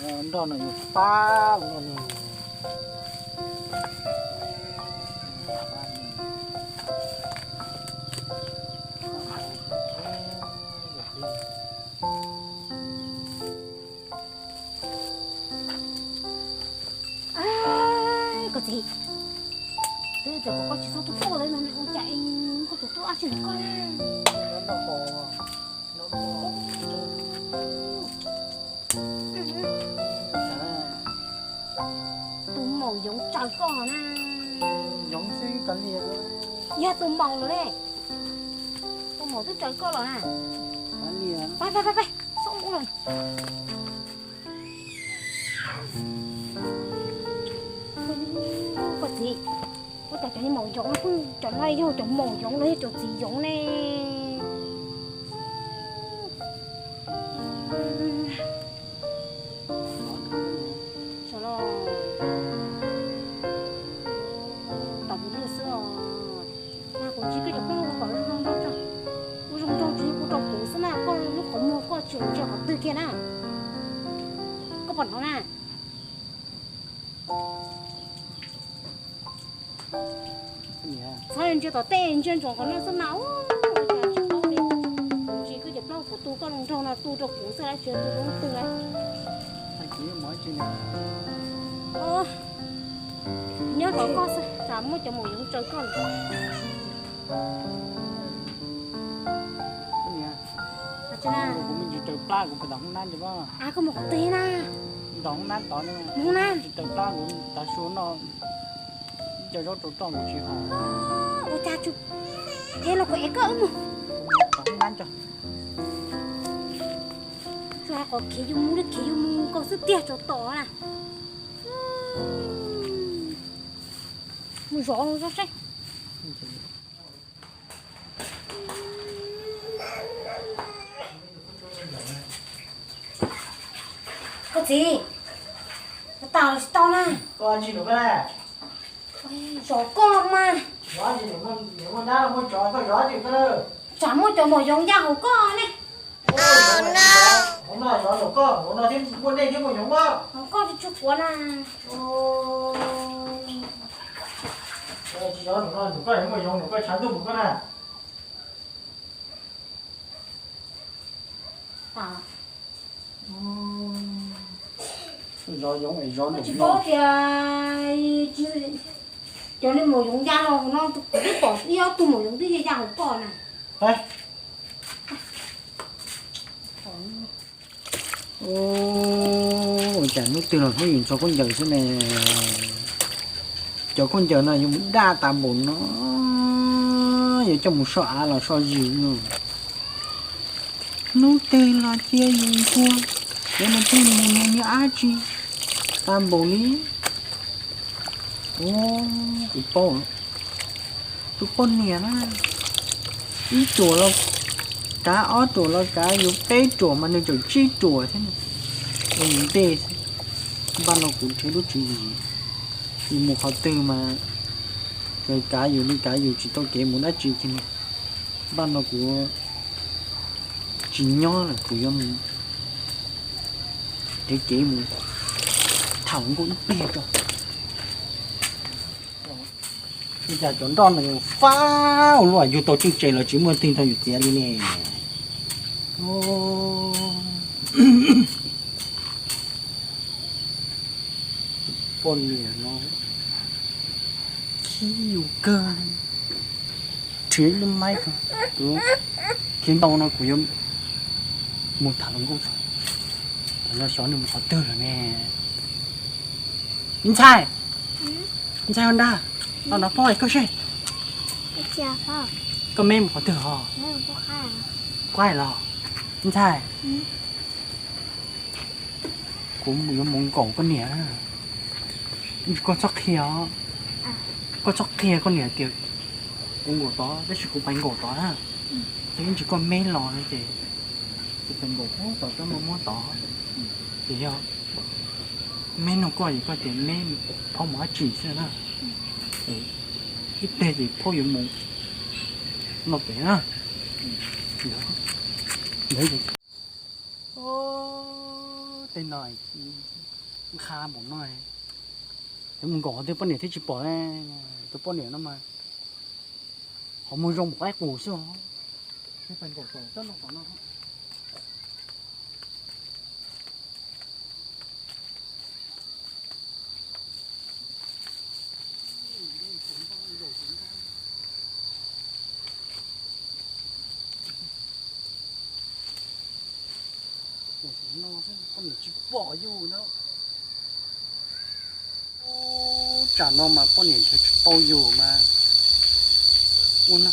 Nroj no yus fab ua luaj li. Koj txiv, twb tias kom koj tsis txhob tuaj tuaj li no, ua cas koj tseem tuaj dab tsi ntawm koj na? Tus maum yoov tsaws koj na. Yog tus maum lawm ne. Tus maum twb tsaws koj los na. Pab pab pab pab, xub mus lawm. Koj txiv, ua cas cov maum yoov no, cov no yog cov maum yoov los yog cov txiv yoov ne? Sawv los, tom kuv lwj xwb os. Mas kuv ntsib koj cov phooj ywg kom zoo zoo nraug tso. Kuv zoo nraug tsis yog kuv rau kuv xwb na, koj lub qhov muag koj tsis ntsia qhov twg kiag na. Koj pom no na. Txhob ntsia tom tej, ntsia ntsoov qhov no xwb mas. Ua cas tsis paub li. Kuv ntsib koj cov plaub kuv tu koj zoo nraug no tu rau kuv xwb, tsis tu rau leej twg li. Nyob tom koj xwb, tsam muaj cov maum yoov tsaws koj lawm. Kuv me ntsis raws plab kuv puas ntaus hoob nab ntawd. Koj mus qhov twg na? Ntaus hoob nab tod ne. Hoob nab tsis raws plab kuv tav su no. Cov zaub rau roj kuv tsis haus. Ua cas tsis ev los kuv ev koj wb mus. Ntaus hoob nab tso. Tsuas hais qhov khiav yus mus li khiav yus mus koj xwb tiag tsaus tom na. Mus zov zov seb. Koj txiv, tas los tsis tau na. Zov koj mas. Tsam muaj cov maum yoov ya hauv koj ne. Hauv koj tsis tshua quav na. Tsis paub tias cov li maum yoov ya los no, kuv twb pom ib ob tug maum yoov twb ya ya hauv koj na. Ua cas hnub twg los hnub yus ntxhua khaub ncaws xwb ne. Cov khaub ncaws no yuav mus daj tas npaum no, yuav coj mus so av los so zis no. Hnub twg los cia yus ntxhua, cov no thiaj mus niaj niaj dab tsi tas npaum li. Ua, kuv paub, tus poj niam na, ib ruam los kav, ob ruam los kav, yuav peb ruam mas nws tseem tsib ruam thiab. Ua mus ntej, npaj no kuv nrhiav lub tswv yim, yus mus qhov twg mas tsuas kav yus li kav yus tsis tau kev mus dab tsi kiag li. Npaj no kuv tsis nyob lawm, kuv yuav mus nrhiav kev mus tham hluas nkauj ib pliag tso. Ua cas cov nroj no fab ua luaj, yug tau tseej tsev los tsis muaj twg nrog yus txiav li ne. Poj niam no khib yus kawg. Nrhiav lub maib, khiav ntau no kuv yuav mus tham hluas nkauj. Tam no xyov nws mus qhov twg lawm ne. Ntxhais, ntxhais Hos Nras, los nrog pog hais koj seb. Koj me mus qhov twg hos? Qaij los? Ntxhais, kuv yuav mus nkaum koj niam na. Ib ntsis koj txhob qhia os. Koj txhob qhia koj niam tias kuv nkaum tod, tab sis kuv pais nkaum tod na. Ces ib ntsis koj me los no ces kuv pais nkaum tod, coj muab muab tod. Ces yog me nug koj es koj tias me phob mus dab tsi xwb na. Ib pliag ces phob yuav mus no pem na. Ntawd ces Tej no nqha npaum no, yuav mus nkaum qhov twg poj niam thiaj tsis pom ne? Tus poj niam no mas qhov muag zoo npaum qaib qus xwb os. Poj niam tsis pom yus na. Ub, tsam no mas poj niam nrhiav tsis tau yus mas. Ua no,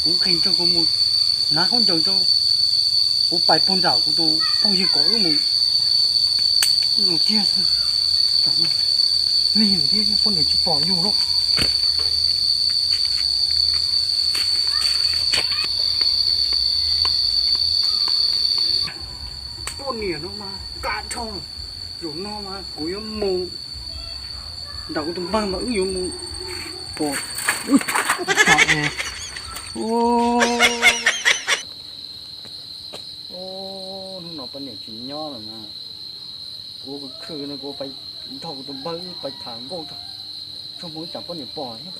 kuv nqis tso kuv mus hnav khaub ncaws tso, kuv pais puag nram kuv tus phooj ywg kom wb mus. Mus tiag xwb, tsam no lig thiab poj niam tsis pom yus lawm. Poj niam no mas kam dhau, zaum no mas kuv yuav mus nram kuv tus npawg mas wb yuav mus pom. Hnub no poj niam tsis nyob lawm na, kuv khwv no kuv pais nrog kuv tus npawg wb pais tham nkauj tso, tsob hmoov tsam poj niam pom thiab.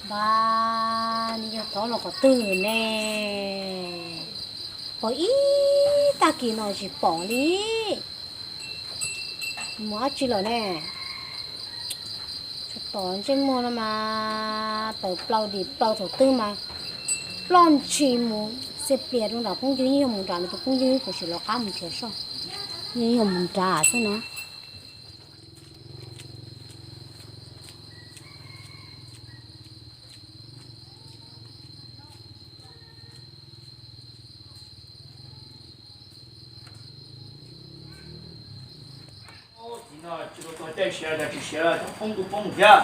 Npab, nws yog tod los qhov twg ne? Pom ib tag kis no tsis pom li. Mus dab tsi lawm ne? Tod ntsej muag no mas tawm plaws dim plaws thaum twg mas ploj ntshis mus xia plias rau nram phooj ywg, yeej yog mus nram nws tus phooj ywg, kuv sim lawv qab mus nrhiav soj, yeej yog mus nrad xwb na. Tsis tau txog caij siav los tsis siav los cov poob ntuj poob thiab.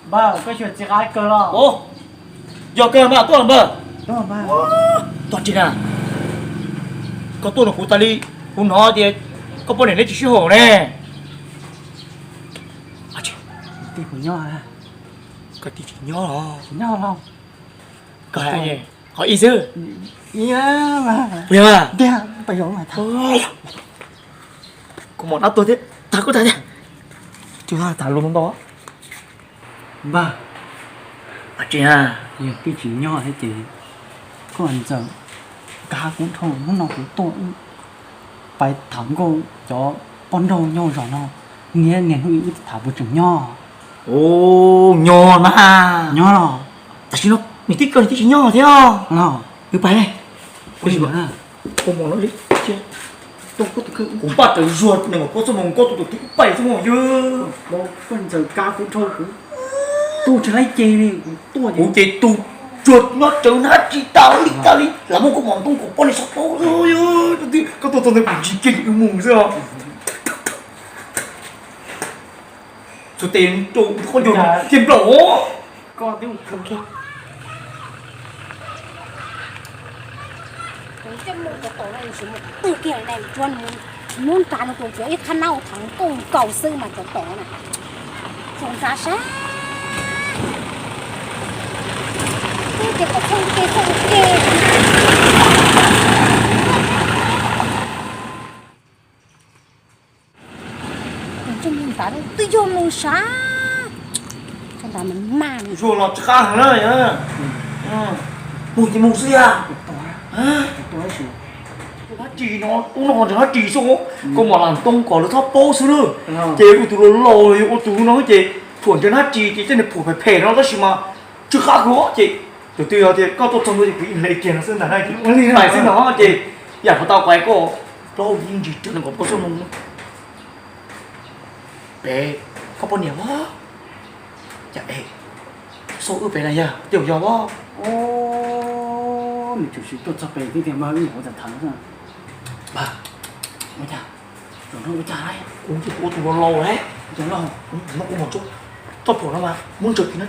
Npawg, koj xyuam txiv qab kawg los? Yog kawg mas tuaj npawg. Tuaj tsis na, koj tuaj no kuv tas li, kuv hnov tias koj poj niam neb tsis sib haum ne. Tij puas nyob? Koj tij tsis nyob los? Tsis nyob los. Koj hais qhov ib xwb. Tiag, kuv mom dab tuag thiab, tag kuj tag thiab. Tsis tas lus ntau. Npawg, tij tsis nyob thiab ces koj ntxawm kav kuv dhau, hnub no kuv tuaj pais tham nkauj cov poj nrauj nyob zos no, niaj niaj hnub wb tham puas tseem nyob? Ub, nyob na. Nyob los? Tam sim no niam tij koj niam tij tsis nyob thiab los? Wb pais. Kuv npaj tawm zuag nees nkaum plaub xuab moos nkauj tuaj tus thib pais xwb mog yog. Koj ntxawm kav kuv dhau, kuv tu tsis laib ces kuv tuaj kuv ces tu tsuag nyob tsawv hnab ris tas li tas li, lam muab koj mom ntoo kom poj niam sawv paub xwb. Koj tuaj txog ntawd kuv ntsis kiag wb mus xwb os. Txhua tes rau koj ncaug tiag nplaum. Tus ntsej muag cov tom no tsis mus twg kiag li, hnub nrad no tus cov ib qhab nab ua tham nkauj nkaus xwb mas cov tom na, tsuas nrad sab. Twb tias kom txhooj ke txhooj ke. Tus ntsej muag nrad twb yog mus sab. Txhob nrad mas mas. Zuag los tsis qab heev na. Mus ces mus xwb yog. Tus dab tsi no, ub no ntseeg dab tsi xwb, koj mam lam ntoo kom lawv txhob paub xwb na. Ces ua tus laus laus ua tus no ces phuam ntseeg dab tsi ces tej niag phuam phem phem no tab sis mas tsis qab kuv ces tus twg yog tias koj tuaj txog no ces kuv hle kiag no xwb ntag na, tais xwb no ces yam qhov tau qais koj plaub yeej ntsis rau nees nkaum plaub xuab moos. Pem koj poj niam os, cas es Xauj wb pem na yawg, tej zaum yog os. Nws tseem tsis tuaj txog pem thiab tiag mas wb nyuam qhuav tham tham no. Ua cas, zaum no ua cas lawm? Kuv ua tus laus laus lawm. Tus laus? No kuv mus txog txoj phuam no mas muab ntsaws kiag no.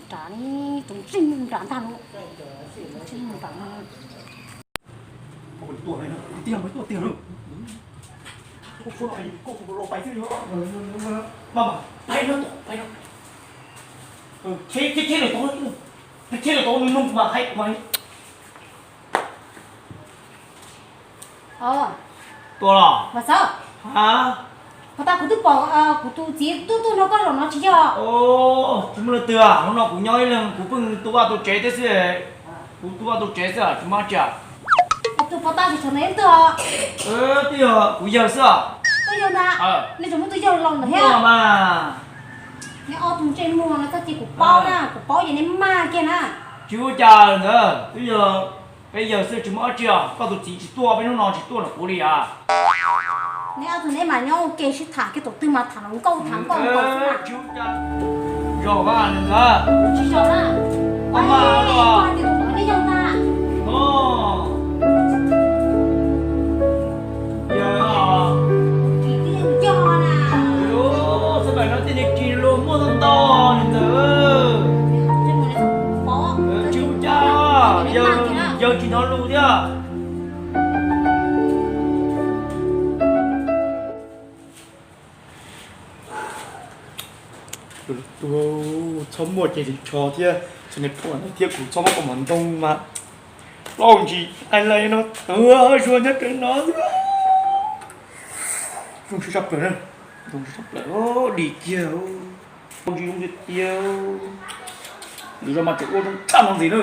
Nram, tus ntsej muag nram ntag lauj. Ntsej muag nram no. Tiag, tiag, tiag. Mas, mas, pais no, pais no. Cheb, cheb, cheb lawm tod, cheb lawm tod, nws nug mas hais kuv mas. Tua los? Puas tau kuv twb pom kuv tus txiv tuaj tuaj nrog koj zaum no tsis yog? Tsis muaj leej twg, hnub no kuv nyob ib leeg, kuv pheej tu vaj tu tsev thiab xwb. Kuv tu vaj tu tsev xwb, tsis muaj dab tsi. Tus pov tau tsis tshua ntawd ib tug os? Twb yog kuv yawg xwb. Tus yawg ntag? Nej tseem muaj tus yawg laus ntawd thiab mas. Neb ob tug ntsej muag no txhob cia kuv paub na, kuv paub ces neb mag kiag na. Tsis ua cas ntawd, twb yog peb yawg xwb tsis muaj dab tsi os. Koj tus txiv tsis tuaj, peb hnub no tsis tuaj nrog kuv li as. Neb ob tug neb mas nyob ua ke sib tham kiag, tus twg mas tham los nkauj tham nkauj nkaus xwb. Tsis ua cas. Zaum mas ntawd. Tsis zaum na. Koj mas los. Koj hais tias tus pov tau yawg ntag. Yawg os. Tsis tij yog na. Xab pais no tej niag ris luag muaj ntau ntau li ntawd. Tsis ua cas, yawg tsis hnov lus thiab. Txhob muaj ces tsis tsho thiab, txhob niag phuam ntawd thiab kuv txhob muab koj mov ntoo mas plaub ntsis ai lais no tawv zuag nyob rawv no. Zoo siab tshaj plaws na, zoo siab tshaj plaws, dim kiag, plaub ntsis zoo tiag tiag. Lwm zaus mas tseem ua zoo tshaj no ntxiv na.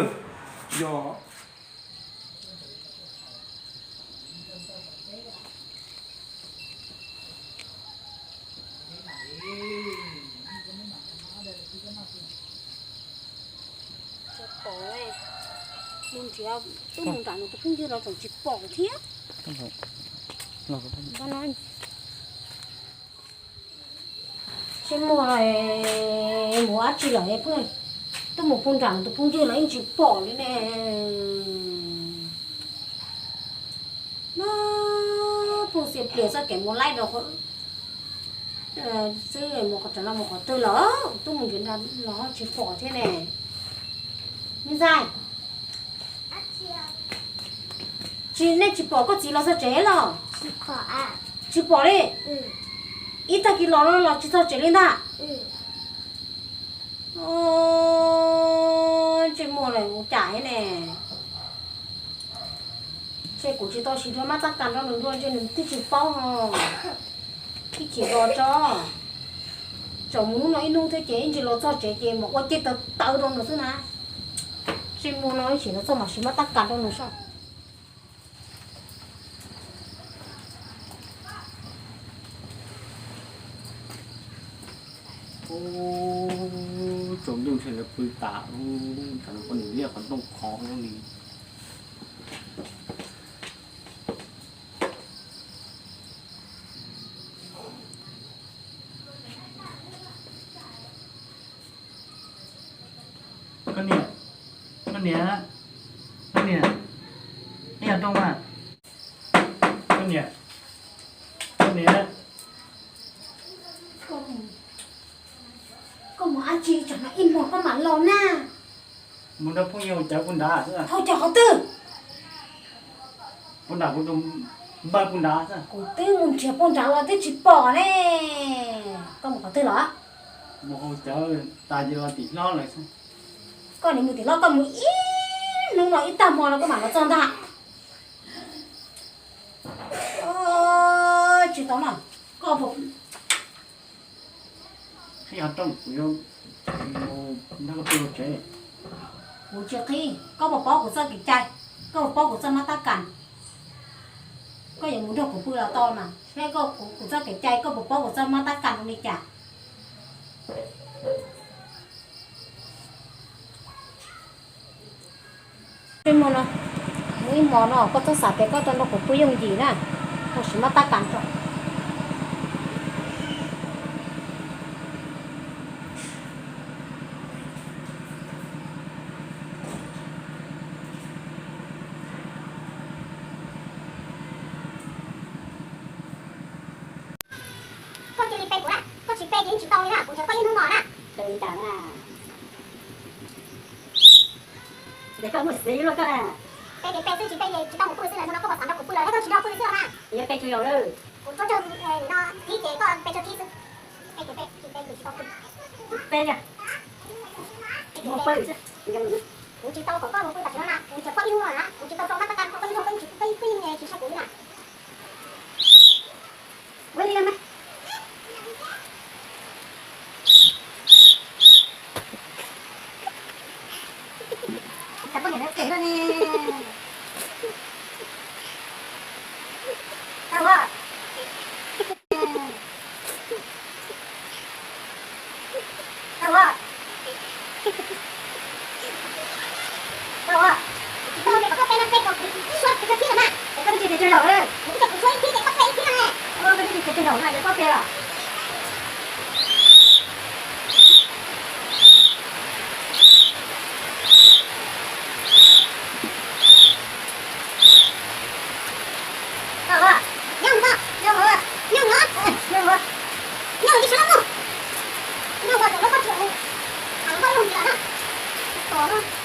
Yog. Pom, mus nrhiav, twb mus nram nws tus phooj ywg los tseem tsis pom thiab. Ntsej muag mus dab tsi lawm, twb mus puag nram nws tus phooj ywg los yeej tsis pom li ne. No, phooj ywg pliag txoj kev mus laib rau xwb, mus qhov tsev los mus qhov twg lawm, twb mus nrhiav nra los tsis pom thiab ne. Me ntxhais, tsis, nej tsis pom koj txiv los txog tsev los? Tsis pom li. Ib tag kis los no los tsis txog tsev li ntag. Ntsej muag lawm ua cas thiab ne. Ntshe kuv tsis tau siv dua mab tab kas rau nws dua ntshe nws twb tsis paub no. Ib chim los tso, tseem mus hnub no ib hnub thiab ces ib ntsis los txog tsev ces mam ua cej tawv tawv rau nws xwb na. Ntsej muag no ib chim los txog mam siv mab tab kas rau nws soj. Ub, tsaus ntuj ntshe lawv pw tas, tsam no poj niam liaj qhov ntoo khov li. Koj niam, koj niam, koj niam, ib yam rooj mas. Koj niam, koj niam. Koj mus dab tsi tsam no ib hmos koj mam los na? Mus nrog phooj ywg cawv puag nrad xwb. Hau cawv qhov twg? Puag nrad kuv tus npawg puag nrad xwb. Kuv twb mus nrhiav puag nrad los twb tsis pom ne. Koj mus qhov twg los? Mus hau cawv tas ces los tim hlob lawm xwb. Koj nim mus tim hlob, koj mus ib hnub no ib tag hmo no koj mam los txog ntag. Tsis tau no, koj puas qhib qhov rooj, kuv yuav mus nrog koj pw tsev. Kuv tsis qhib, koj puas paub kuv txoj kev cai, koj puas paub kuv txoj mab tab kas? Koj yuav mus nrog kuv pw los tau mas, saib koj, kuv txoj kev cai koj puas paub kuv txoj mab tab kas zoo li cas? Mus no, mus ib hmos no koj txhob xav tias koj tau nrog kuv pw yooj yim na, koj sim muab tab kas rau. Koj cia li pe kuv na, koj tsis pe ces yeej tsis tau li na, kuv nrhiav koj ib hnub no na. Ces koj muaj xiv luaj koj na. Pe ces pe xwb, tsis pe ces tsis tau mus pw xwb, lawm no koj puas xav nrog kuv pw lawm thiab koj tsis nrog pw xwb los mas. Yog pe tsuas yaum lawm. Kuv tsuas tsawg no thib ces koj pe tsawg thib xwb. Pe ces pe, tsis pe ces tsis tau pw. Pe, mus pw xwb. Kuv tsis tau kom koj mus pw tam sim no na, kuv nrhiav koj ib hnub no na, kuv tsis tau tau nab tab kas rau koj ib zaug, koj yeej tsis saib kuv li na. Ua li mas. Cov poj niam no keg luaj ne. Tau ua. Tau ua. Tau ua. Tsis tau ces kom koj pe no, pe kom kuv suab kuv tsawg thib lawm mas. Es koj twb tsis tias tsawg zaum lawm. Kuv twb tias kuv suab ib thib ces koj pe ib thib no ne. Koj twb tsis tias tsawg zaum no ces koj pe los. Nyob mus, nyob mus, nyob mus, nyob mus, nyob mus li sab laj mus. Nyob mus, thaum lub pob tsuas, thaum lub pob tsuas mus, thaum lub pob tsuas mus.